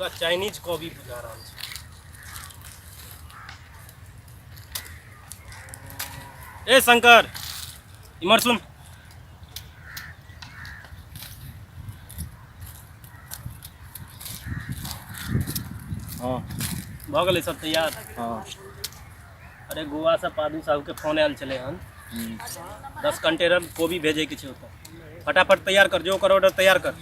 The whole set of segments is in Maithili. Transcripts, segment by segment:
पूरा चाइनीज कोबी बुझा रहल छै। ए शंकर, इमहर सुन। हाँ। भऽ गेलै सब तैयार? हाँ। अरे गोवा से पादू साहब के फोन आयल छलै हन, 10 कंटेनर कोबी भेजै के छै ओतऽ। फटाफट तैयार कर, जो ओकर ऑर्डर तैयार कर।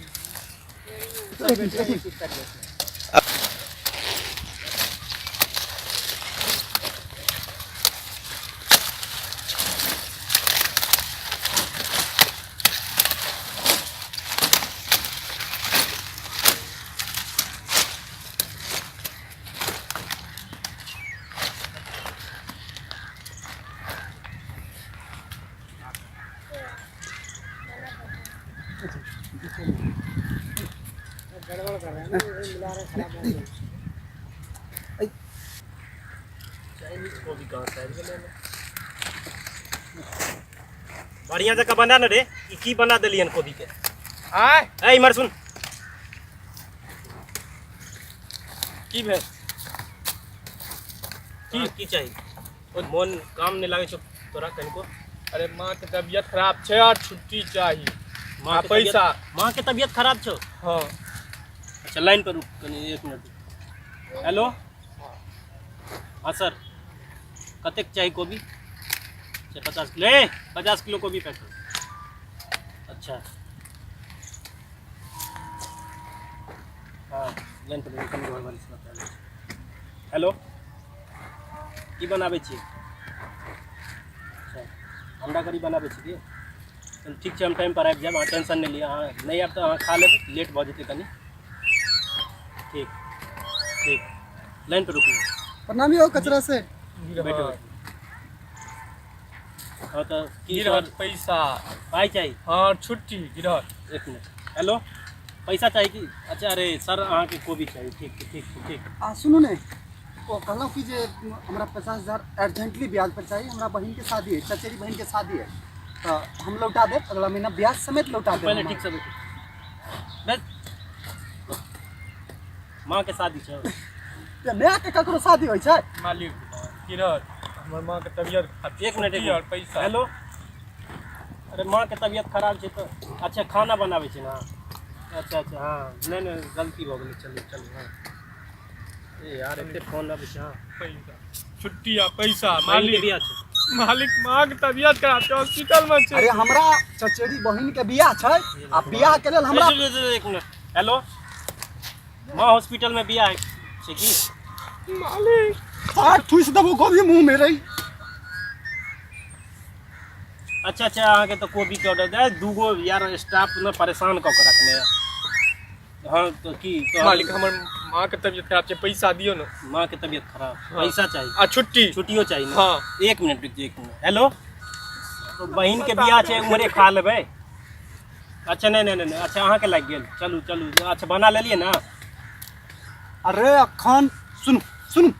चाइनीज कोबी कहाँ से आबि गेलै एहिमे? बढ़िया जकाँ बना ने रे। ई की बना देलियन कोबी के? आय। ए इमहर सुन। की भेल? की की चाही? ओ मोन काम नहि लागै छौ तोरा कनिको? अरे माँ के तबियत खराब छै और छुट्टी चाही। माँ आ के पैसा। माँ के तबियत खराब छौ? हाँ। अच्छा, लाइन पर रुक कनि एक मिनट। हेलो, हाँ सर, कतेक चाही कोबी? अच्छा, 50 किलो। ए 50 किलो कोबी पैक कर। अच्छा हाँ, लाइन पर रुक, कनि घरवाली से बता लै छी। हेलो, की बनाबै छी? अच्छा, अंडा करी बनाबै छी की? चल ठीक छै, हम टाइम पर आबि जायब, अहाँ टेंशन नहि लिअ। अहाँ नहि आयब तऽ अहाँ खा लेब, लेट भऽ जेतै कनि। ठीक ठीक, लाइन पर रुकू। प्रणाम यौ कचरा से। बैठो। हाँ तऽ की गिरहत सर? पैसा। पाइ चाही? हाँ, छुट्टी गिरहत। एक मिनट। हेलो, पैसा चाही की? अच्छा, अरे सर अहाँके कोबी चाही। ठीक छै, ठीक छै, ठीक। आ सुनू ने, ओ कहलहुँ कि जे हमरा 50,000 अर्जेंटली ब्याज पर चाही। हमरा बहिनके शादी है, चचेरी बहिनके शादी है, तऽ हम लौटा देब, अगला महीना ब्याज समेत लौटा देब पहिले हम। ठीक से बैठू, बैठ। माँ के शादी छै? तऽ मायके ककरो शादी होइ छै? मालिक, गिरहत, हमर माँ के तबियत खराब। एक मिनट, एक छुट्टी और मिनट। पैसा। हेलो, अरे माँ के तबियत खराब छै तऽ अच्छा, खाना बनाबै छै ने? अच्छा अच्छा, हाँ, नहि नहि, गलती भऽ गेलै। चलू चलू। हाँ, ए यार, एते फोन आबै छै। हाँ। पैसा, छुट्टी आ पैसा। बहिन के मालिक। बियाह छै। मालिक, माँ के तबियत खराब छै, हॉस्पिटल में छै। अरे हमरा चचेरी बहिन के बियाह छै आ बियाह के लेल हमरा ए, सुन, सुन, एक मिनट। हेलो, माँ हॉस्पिटल में बियाह छै की? मालिक। हाथ ठूस देबो गोभी मुंह में रही। अच्छा अच्छा, अहाँके तऽ कोबीके ऑर्डर दे दूगो यार, स्टाफ ने परेशान कऽ के रखने यऽ। हाँ तऽ की तो मालिक, हमर माँ के तबियत खराब छै, पैसा दियौ ने। माँ के तबियत खराब? हाँ। पैसा चाही? आ छुट्टी। छुट्टियो चाही ने? हाँ। एक मिनट रुक एक मिनट। हेलो, बहिन के बियाह छै, उम्हरे खा लेबै। अच्छा, नहि नहि नहि नहि, अच्छा अहाँके लागि गेल। चलू चलू। अच्छा, बना लेलियै ने? अरे अखन सुनू सुनू,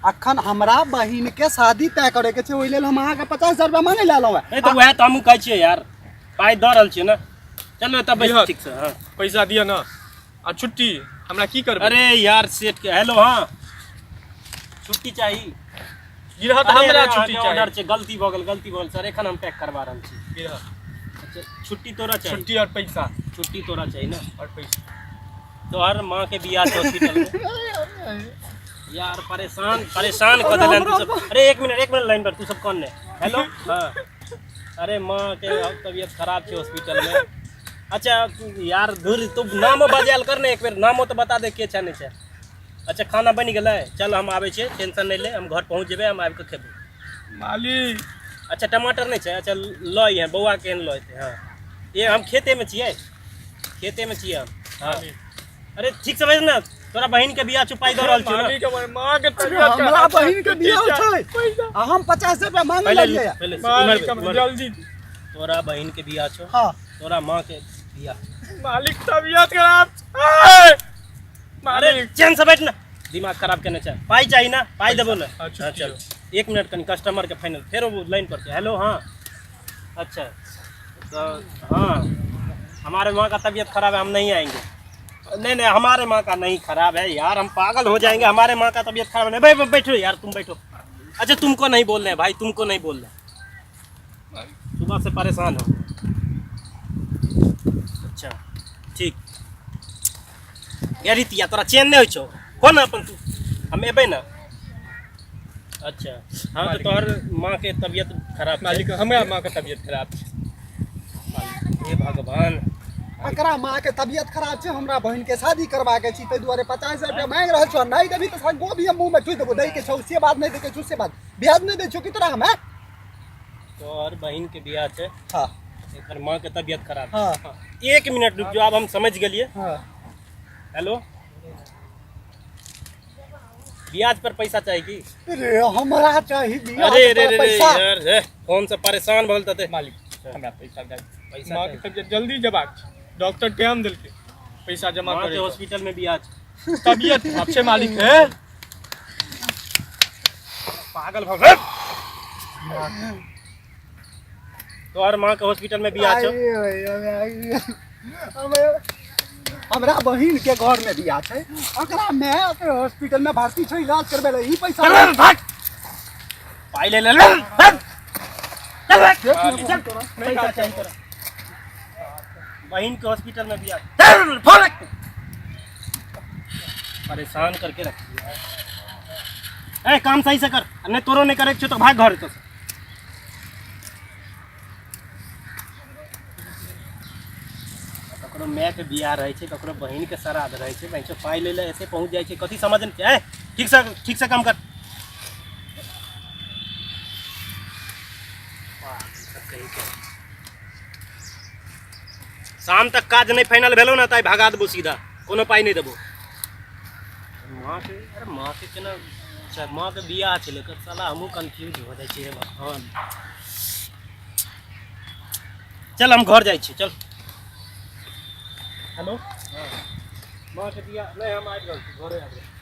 अखन हमरा बहिन के शादी तय करे के छै, ओहि लेल हम अहाँके 50,000 रुपया मांगे लए एलहुँ। नहि तऽ उएह तऽ हमहूँ कहै छियै यार, पाइ दऽ रहल छियै ने। चलू एतऽ बैस। बिहार। ठीक से। हाँ। पैसा दिअ ने आ छुट्टी। हमरा की करबै? अरे यार सेठ के। हेलो, हाँ, छुट्टी चाही? गिरहत, अरे, हमरा अरे, छुट्टी अहाँके ऑर्डर चाही। छै, गलती भऽ गेल, गलती भऽ गेल सर, एखन हम पैक करवा रहल छी। गिरहत। अच्छा, छुट्टी तोरा चाही? छुट्टी और पैसा। छुट्टी तोरा चाही ने? और पैसा। तोहर माँ के बियाह छै हॉस्पिटल में। यार परेशान परेशान कऽ देलन तू सब। अरे एक मिनट, एक मिनट लाइन पर। तू सब कौन ने? हेलो, हाँ, अरे माँ के तबियत खराब छै हॉस्पिटल में। अच्छा तू यार धुर, तू नामो बजायल कर ने एक बेर, नामो तऽ बता दे के छै नहि छै। अच्छा, खाना बनि गेलै? चल हम आबै छियै, टेंशन नहि ले, हम घर पहुँच जेबै, हम आबि कऽ खेबै। मालिक। अच्छा, टमाटर नहि छै? अच्छा, लऽ अइहें, बौआ केहन लऽ अयतै। हाँ, ये हम खेतेमे छियै, खेतेमे छियै हम। हाँ, अरे ठीक से बाजि ने, तोरा बहिन के बियाह छौ, पाइ दऽ रहल छियौ ने। मालिक, हमर माँ के तबियत हमरा खराब छै, बहिन के बियाह छुट्टी छै पैसा। आ हम 50,000 रुपया मांगे पहिले लगियै। पहिले मालिक, इम्हर- हमरा इम्हर। जल्दी। तोरा बहिन के बियाह छौ? हाँ। तोरा माँ के बियाह? मालिक, तबियत खराब छै। अरे मालिक। चैन से बैठ ना, दिमाग खराब केने छै। पाइ चाही ना? पाइ देबो ने। हाँ, छुट्टी। हाँ, चल एक मिनट, कनि कस्टमर के फाइनल, फेरो लाइन पर छै। हेलो, हाँ, अच्छा तो हाँ, हमारे माँ का तबीयत खराब है, हम नहीं आएंगे। नहीं नहीं, हमारे माँ का नहीं खराब है यार, हम पागल हो जाएंगे, हमारे माँ का तबीयत खराब नहीं। भाई बैठो यार, तुम बैठो। अच्छा तुमको नहीं बोल रहे हैं भाई, तुमको नहीं बोल रहे, सुबह से परेशान हो। अच्छा ठीक। ये रीतिया तोरा चैन नहीं होइ छौ, हो ना अपन तू, हम एबै ना। अच्छा हाँ, तो तोहर माँ के तबीयत खराब छै। मालिक हमरा माँ के तबियत खराब छै। हे भगवान, एकरा माँ के तबियत खराब छै, हमरा बहिन के शादी करवा के छी, ताहि दुआरे 50,000 रुपया मांगि रहल छौ। नहीं देबही तऽ साला गोभी हम मुँह में ठुसि देबो। दै के छौ से बात, नहीं दै के छौ से बात, ब्याज नहीं दै छौ की तोरा हम? हैं? तोहर बहिन के बियाह छै, हाँ एकर माँ के तबियत खराब। हाँ एक मिनट रुक जाओ, अब हम समझ गेलिए। हाँ हेलो, ब्याज पर पैसा चाही की? रे हमरा चाही ब्याज अरे रे पर रे रे पैसा। यार रे, फोन से परेशान भल तते। मालिक हमरा पैसा दे, पैसा माँ के चाही। तबियत जल्दी जबाक छै, डॉक्टर टाइम देलकै पैसा जमा माँ के करे। हॉस्पिटल में बियाह छै, तबियत खराब छै मालिक। है पागल भऽ गेल। तोहर माँ के हॉस्पिटल में बियाह छौ। हमरा बहिन के घर में बियाह छै, ओकरा माय के हॉस्पिटल में भर्ती छै इलाज करबै लए, ई पैसा चल भाग, पाइ ले ले ले, भाग। चल भाग, चल, पैसा चाही तोरा। बहिन के हॉस्पिटल में बियाह, चल फोन रख। परेशान करके रख दिया है। ए काम सही से कर, नहीं तोरो नहीं करे के छौ तो भाग घर तो। ककरो माय के बियाह रहै छै, ककरो बहिन के श्राद्ध रहै छै, बहिन पाइ लै लए ऐसे पहुँच जाइ छै, कथी समझ नहि छै। ए ठीक से काम कर। कहीं के शाम तक काज नहीं फाइनल भेलो ना तऽ आइ भगा देबो सीधा, कोनो पाइ नहि देबो। माँ के, अरे माँ के केना, अच्छा माँ के बियाह छलै, साला हमहूँ कन्फ्यूज हो जाइ छियै। हे भगवान, चल हम घर जाइ छी, चल। हेलो, माँ के बियाह नहीं, हम आबि रहल छी, घरे आबि रहल।